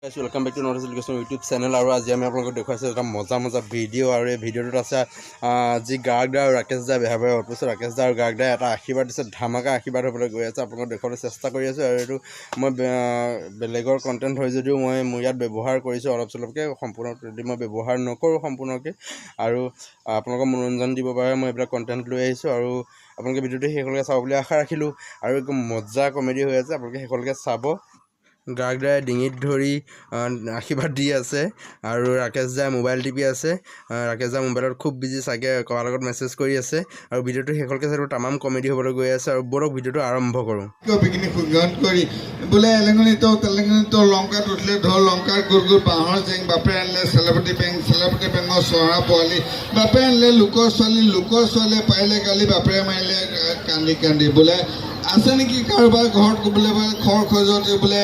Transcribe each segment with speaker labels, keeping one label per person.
Speaker 1: Guys, welcome back to North East Education YouTube channel. আৰু আজি আমি আপোনালোকক দেখুৱাইছোঁ এটা মজা মজা ভিডিঅ'। আৰু এই ভিডিঅ'টোত আছে যি গাৰ্গ দা আৰু ৰাকেশ দা বেহা বেয়া পিছত ৰাকেশ দা আৰু গাৰ্গ দাই এটা আশীৰ্বাদ দিছে। ধামাকা আশীৰ্বাদ হ'বলৈ গৈ আছে, আপোনালোকক দেখুৱাবলৈ চেষ্টা কৰি আছোঁ। আৰু এইটো মই বেলেগৰ কণ্টেণ্ট হয় যদিও মই মোৰ ইয়াত ব্যৱহাৰ কৰিছোঁ অলপ চলপকৈ। সম্পূৰ্ণ মই ব্যৱহাৰ নকৰোঁ সম্পূৰ্ণকৈ। আৰু আপোনালোকক মনোৰঞ্জন দিবৰ বাবে মই এইবিলাক কণ্টেণ্ট লৈ আহিছোঁ। আৰু আপোনালোকে ভিডিঅ'টো শেষলৈকে চাব বুলি আশা ৰাখিলোঁ। আৰু একদম মজা কমেডি হৈ আছে, আপোনালোকে শেষলৈকে চাব। গাৰ্গ দাই ডিঙিত ধৰি আশীৰ্বাদ দি আছে আৰু ৰাকেশ দাই মোবাইল টিপি আছে। ৰাকেশ দা মোবাইলত খুব বিজি চাগে, কাৰোবাৰ লগত মেছেজ কৰি আছে। আৰু ভিডিঅ'টো শেষলৈকে চাই তামাম কমেডি হ'বলৈ গৈ আছে। আৰু ব'লক, ভিডিঅ'টো আৰম্ভ কৰোঁ।
Speaker 2: বিঘিনি সুগন্ধ কৰি বোলে এলেঙনি তো তেলেঙনি তো লংকাত উঠিলে ধৰ লংকাৰ গুৰ গুৰ বাঁহৰ জেং, বাপেৰে আনিলে চেলাপতি বেং, চেলাপতি বেঙৰ চৰা পোৱালি, বাপেৰে আনিলে লোকৰ ছোৱালী, লোকৰ ছোৱালীয়ে পাৰিলে গালি, বাপেৰে মাৰিলে কান্দি কান্দি। বোলে আছে নেকি কাৰোবাৰ ঘৰত বোলে খৰ খজুৱতি বোলে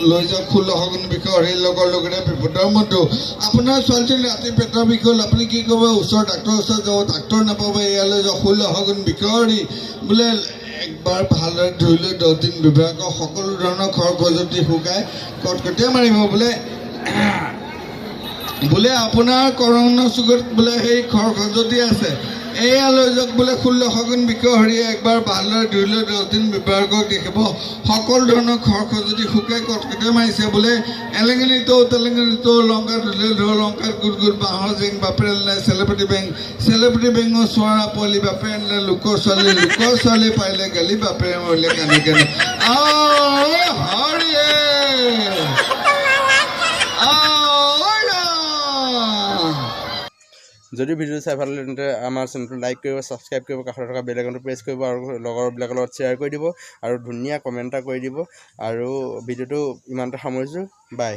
Speaker 2: লৈ যাওক 16 শগুন বিষৰ সেই লগৰ লগতে বিপদৰ মধ্যো। আপোনাৰ ছোৱালীজনী ৰাতি পেটৰ বিষ হ'ল, আপুনি কি কৰিব? ওচৰৰ ডাক্তৰৰ ওচৰত যাব, ডাক্তৰ নাপাব, ইয়ালৈ যাওক 16 শগুন বিষৰি বোলে একবাৰ ভালদৰে ধুই লৈ 10 দিন ব্যৱহাৰ কৰক, সকলো ধৰণৰ খৰ খজুৱতি শুকাই কটকটীয়া মাৰিব। বোলে বোলে আপোনাৰ কৰোণা চুকত বোলে সেই খৰ খজুৱতি আছে, এয়া লৈ যাওক বোলে 16 শগুন বিষহৰি একবাৰ ভালদৰে ধুই লৈ 10 দিন ব্যৱহাৰ কৰক, দেখিব সকলো ধৰণৰ খৰ খজুৱতি শুকাই কটকটীয়া মাৰিছে। বোলে এলেঙনি তো তেলেঙনি তো লংকাত ধুলে ধৰ লংকাত গুট গুট বাঁহৰ জেং, বাপেৰে আনিলে চেলেপতি বেং, চেলেপতি বেঙৰ চোৱাৰা পোৱালি, বাপেৰে আনিলে লোকৰ ছোৱালী, লোকৰ ছোৱালী পাৰিলে গালি, বাপেৰে মৰিলে কান্দি কান্দি। হৰিয়ে আহ।
Speaker 1: যদি ভিডিঅ'টো চাই ভাল লাগিলে, তেন্তে আমাৰ চেনেলটো লাইক কৰিব, ছাবস্ক্ৰাইব কৰিব, কাষতে থকা বেল আইকনটো প্ৰেছ কৰিব আৰু লগৰবিলাকৰ লগত শ্বেয়াৰ কৰি দিব আৰু ধুনীয়া কমেণ্ট এটা কৰি দিব। আৰু ভিডিঅ'টো ইমানতে সামৰিছোঁ, বাই।